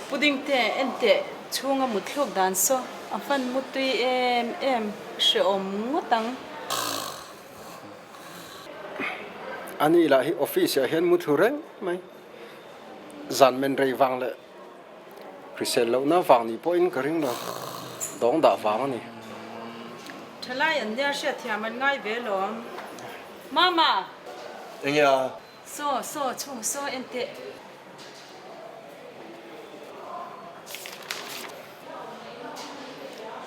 Pudding te en teh chhunga mutthluk dan saw a hman mutui em em hrehawm ngawt ang. Ani lah hi office ah hian muthlu reng mai. Zan men rei vang leh hrisel lohna vang ni pawhin ka ring lo. Dawng dah vang a ni. Thalai an nia hriatthiam an ngai ve lawm. Mama! Enge a? Saw, saw, chhung saw en teh.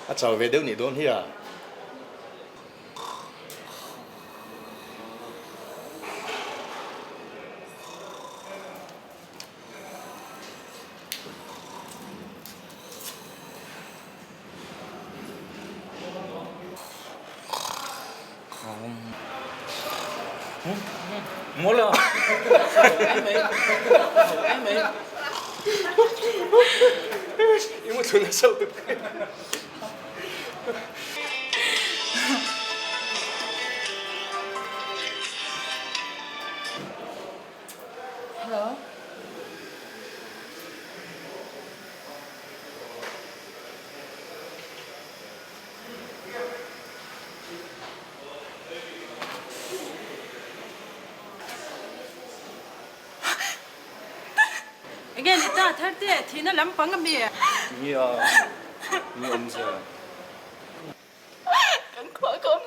A chau ve deuh nih dawn hi a. Hello. Enge ni ta thar te thihna lampang a mi? Nia, ni awmzia. Kan khuah ka awm.